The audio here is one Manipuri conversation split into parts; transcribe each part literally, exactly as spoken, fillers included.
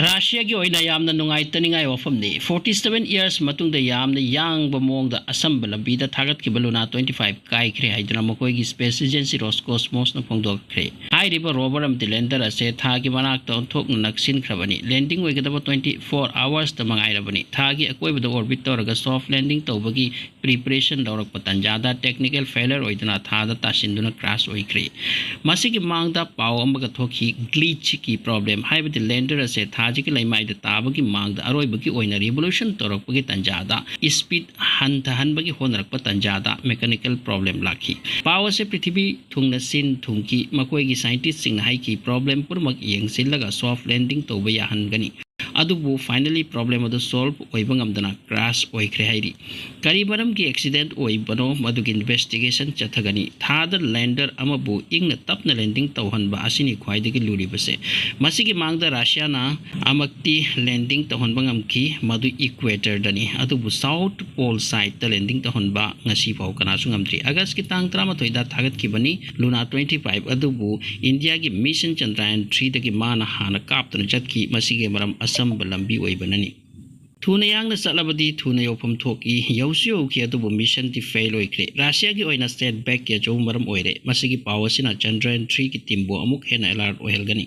ꯔꯥꯁꯤꯌꯥꯒꯤ ꯑꯣꯏꯅ ꯌꯥꯝꯅ ꯅꯨꯡꯉꯥꯏꯇꯅꯤꯡꯉꯥꯏ ꯋꯥꯐꯝꯅꯤ꯫ Forty seven years ꯃꯇꯨꯡꯗ ꯌꯥꯝꯅ ꯌꯥꯡꯕ ꯃꯑꯣꯡꯗ ꯑꯁꯝꯕ ꯂꯝꯕꯤꯗ ꯊꯥꯒꯠꯈꯤꯕ ꯂꯨꯅꯥ twenty five ꯀꯥꯏꯈ꯭ꯔꯦ ꯍꯥꯏꯗꯨꯅ ꯃꯈꯣꯏꯒꯤ space agency Roscosmosꯅ ꯐꯣꯡꯗꯣꯛꯈ꯭ꯔꯦ꯫ ꯍꯥꯏꯔꯤꯕ rover ꯑꯃꯗꯤ lander ꯑꯁꯦ ꯊꯥꯒꯤ ꯃꯅꯥꯛꯇ ꯑꯣꯟꯊꯣꯛꯅ ꯅꯛꯁꯤꯟꯈ꯭ꯔꯕꯅꯤ꯫ Landing ꯑꯣꯏꯒꯗꯕ twenty four hoursꯇ ꯃꯉꯥꯏꯔꯕꯅꯤ꯫ ꯊꯥꯒꯤ ꯑꯀꯣꯏꯕꯗ orbit ꯇꯧꯔꯒ soft landing ꯇꯧꯕꯒꯤ preparation ꯂꯧꯔꯛꯄ ꯇꯥꯟꯖꯥꯗ technical failure ꯑꯣꯏꯗꯨꯅ ꯊꯥꯗ ꯇꯥꯁꯤꯟꯗꯨꯅ crash ꯑꯣꯏꯈ꯭ꯔꯦ꯫ ꯃꯁꯤꯒꯤ ꯃꯃꯥꯡꯗ ꯄꯥꯎ ꯑꯃꯒ ꯊꯣꯛꯈꯤ, glitchꯀꯤ problem, ꯍꯥꯏꯕꯗꯤ lander ꯑꯁꯦ ꯊꯥꯁꯤꯒꯤ ꯂꯩꯃꯥꯏꯗ ꯇꯥꯕꯒꯤ ꯃꯃꯥꯡꯗ ꯑꯔꯣꯏꯕꯒꯤ ꯑꯣꯏꯅ revolution ꯇꯧꯔꯛꯄꯒꯤ ꯇꯥꯟꯖꯥꯗ, speed ꯍꯟꯊꯍꯟꯕꯒꯤ ꯍꯣꯠꯅꯔꯛꯄ ꯇꯥꯟꯖꯥꯗ mechanical problem ꯂꯥꯛꯈꯤ꯫ ꯄꯥꯎ ꯑꯁꯦ ꯄ꯭ꯔꯤꯊꯤꯕꯤ ꯊꯨꯡꯅ ꯁꯤꯟ ꯊꯨꯡꯈꯤ꯫ ꯃꯈꯣꯏꯒꯤ scientistꯁꯤꯡꯅ ꯍꯥꯏꯈꯤ, problem ꯄꯨꯝꯅꯃꯛ ꯌꯦꯡꯁꯤꯜꯂꯒ soft landing ꯇꯧꯕ ꯌꯥꯍꯟꯒꯅꯤ꯫ ꯑꯗꯨꯕꯨ finally problem ꯑꯗꯨ solve ꯑꯣꯏꯕ ꯉꯝꯗꯅ crash ꯑꯣꯏꯈ꯭ꯔꯦ ꯍꯥꯏꯔꯤ꯫ ꯀꯔꯤ ꯃꯔꯝꯒꯤ accident ꯑꯣꯏꯕꯅꯣ, ꯃꯗꯨꯒꯤ investigation ꯆꯠꯊꯒꯅꯤ꯫ ꯊꯥꯗ lander ꯑꯃꯕꯨ ꯏꯪꯅ ꯇꯞꯅ landing ꯇꯧꯍꯟꯕ ꯑꯁꯤꯅꯤ ꯈ꯭ꯋꯥꯏꯗꯒꯤ ꯂꯨꯔꯤꯕꯁꯦ꯫ ꯃꯁꯤꯒꯤ ꯃꯥꯡꯗ ꯔꯁꯤꯌꯥꯅ ꯑꯃꯛꯇꯤ landing ꯇꯧꯍꯟꯕ ꯉꯝꯈꯤ, ꯃꯗꯨ equatorꯗꯅꯤ꯫ ꯑꯗꯨꯕꯨ South Pole sideꯇ landing ꯇꯧꯍꯟꯕ ꯉꯁꯤ ꯐꯥꯎ ꯀꯅꯥꯁꯨ ꯉꯝꯗ꯭ꯔꯤ꯫ Augustꯀꯤ ꯇꯥꯡ ꯇꯔꯥꯃꯥꯊꯣꯏꯗ ꯊꯥꯒꯠꯈꯤꯕꯅꯤ꯫ Luna twenty five ꯑꯗꯨꯕꯨ ꯏꯟꯗꯤꯌꯥꯒꯤ mission Chandrayaan threeꯗꯒꯤ ꯃꯥꯅ ꯍꯥꯟꯅ ꯀꯥꯞꯇꯨꯅ ꯆꯠꯈꯤ꯫ ꯃꯁꯤꯒꯤ ꯃꯔꯝ ꯑꯁꯝꯕ ꯂꯝꯕꯤ ꯑꯣꯏꯕꯅꯅꯤ꯫ ꯊꯨꯅ ꯌꯥꯡꯅ ꯆꯠꯂꯕꯗꯤ ꯊꯨꯅ ꯌꯧꯐꯝ ꯊꯣꯛꯏ꯫ ꯌꯧꯁꯨ ꯌꯧꯈꯤ, ꯑꯗꯨꯕꯨ missionꯗꯤ fail ꯑꯣꯏꯈ꯭ꯔꯦ꯫ ꯔꯁꯤꯌꯥꯒꯤ ꯑꯣꯏꯅ setbackꯀꯤ ꯑꯆꯧꯕ ꯃꯔꯝ ꯑꯣꯏꯔꯦ꯫ ꯃꯁꯤꯒꯤ ꯄꯥꯎ ꯑꯁꯤꯅ Chandrayaan threeꯒꯤ teamꯕꯨ ꯑꯃꯨꯛ ꯍꯦꯟꯅ alert ꯑꯣꯏꯍꯜꯒꯅꯤ꯫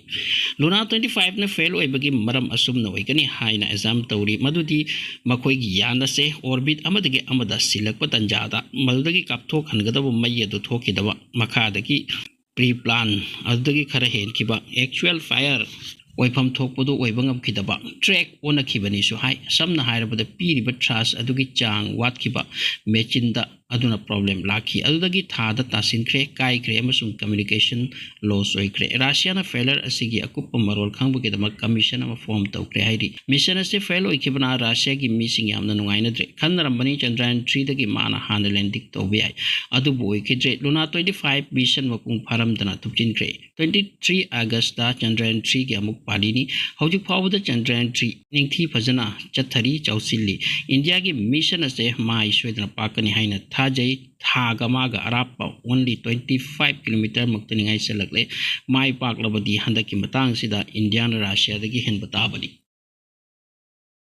Luna twenty fiveꯅ fail ꯑꯣꯏꯕꯒꯤ ꯃꯔꯝ ꯑꯁꯨꯝꯅ ꯑꯣꯏꯒꯅꯤ ꯍꯥꯏꯅ assume ꯇꯧꯔꯤ, ꯃꯗꯨꯗꯤ ꯃꯈꯣꯏꯒꯤ ꯌꯥꯟ ꯑꯁꯦ orbit ꯑꯃꯗꯒꯤ ꯑꯃꯗ ꯁꯤꯜꯂꯛꯄ ꯇꯥꯟꯖꯥꯗ ꯃꯗꯨꯗꯒꯤ ꯀꯥꯞꯊꯣꯛꯍꯟꯒꯗꯕ ꯃꯩ ꯑꯗꯨ ꯊꯣꯛꯈꯤꯗꯕ, ꯃꯈꯥꯗꯒꯤ pre-plan ꯑꯗꯨꯗꯒꯤ ꯈꯔ ꯍꯦꯟꯈꯤꯕ actual fire ꯑꯣꯏꯐꯝ ꯊꯣꯛꯄꯗꯨ ꯑꯣꯏꯕ ꯉꯝꯈꯤꯗꯕ, track ꯑꯣꯟꯅꯈꯤꯕꯅꯤꯁꯨ ꯍꯥꯏ꯫ ꯁꯝꯅ ꯍꯥꯏꯔꯕꯗ, ꯄꯤꯔꯤꯕ thrust ꯑꯗꯨꯒꯤ ꯆꯥꯡ ꯋꯥꯠꯈꯤꯕ machineꯗ ꯑꯗꯨꯅ problem ꯂꯥꯛꯈꯤ꯫ ꯑꯗꯨꯗꯒꯤ ꯊꯥꯗ ꯇꯥꯁꯤꯟꯈ꯭ꯔꯦ, ꯀꯥꯏꯈ꯭ꯔꯦ ꯑꯃꯁꯨꯡ communication loss ꯑꯣꯏꯈ꯭ꯔꯦ꯫ ꯔꯁꯤꯌꯥꯅ failure ꯑꯁꯤꯒꯤ ꯑꯀꯨꯞꯄ ꯃꯔꯣꯜ ꯈꯪꯕꯒꯤꯗꯃꯛ commission ꯑꯃ form ꯇꯧꯈ꯭ꯔꯦ ꯍꯥꯏꯔꯤ꯫ Mission ꯑꯁꯤ fail ꯑꯣꯏꯈꯤꯕꯅ ꯔꯁꯤꯌꯥꯒꯤ ꯃꯤꯁꯤꯡ ꯌꯥꯝꯅ ꯅꯨꯡꯉꯥꯏꯅꯗ꯭ꯔꯦ꯫ ꯈꯟꯅꯔꯝꯕꯅꯤ Chandrayaan threeꯗꯒꯤ ꯃꯥꯅ ꯍꯥꯟꯅ landing ꯇꯧꯕ ꯌꯥꯏ, ꯑꯗꯨꯕꯨ ꯑꯣꯏꯈꯤꯗ꯭ꯔꯦ꯫ Luna twenty five mission ꯃꯄꯨꯡ ꯐꯥꯔꯝꯗꯅ ꯊꯨꯞꯆꯤꯟꯈ꯭ꯔꯦ꯫ Twenty three Augustꯇ Chandrayaan threeꯒꯤ ꯑꯃꯨꯛ ꯄꯥꯜꯂꯤꯅꯤ꯫ ꯍꯧꯖꯤꯛ ꯐꯥꯎꯕꯗ Chandrayaan three ꯅꯤꯡꯊꯤ ꯐꯖꯅ ꯆꯠꯊꯔꯤ, ꯆꯥꯎꯁꯤꯜꯂꯤ꯫ ꯏꯟꯗꯤꯌꯥꯒꯤ mission ꯑꯁꯦ ꯃꯥꯏ ꯁꯣꯏꯗꯅ ꯄꯥꯛꯀꯅꯤ ꯍꯥꯏꯅ ꯊꯥꯖꯩ꯫ ꯊꯥꯒ ꯃꯥꯒ ꯑꯔꯥꯞꯄ only twenty five kilometre ꯃꯛꯇꯅꯤ ꯉꯥꯏꯁꯜꯂꯛꯂꯦ꯫ ꯃꯥꯏ ꯄꯥꯛꯂꯕꯗꯤ ꯍꯟꯗꯛꯀꯤ ꯃꯇꯥꯡꯁꯤꯗ ꯏꯟꯗꯤꯌꯥꯅ ꯔꯁꯤꯌꯥꯗꯒꯤ ꯍꯦꯟꯕ ꯇꯥꯕꯅꯤ꯫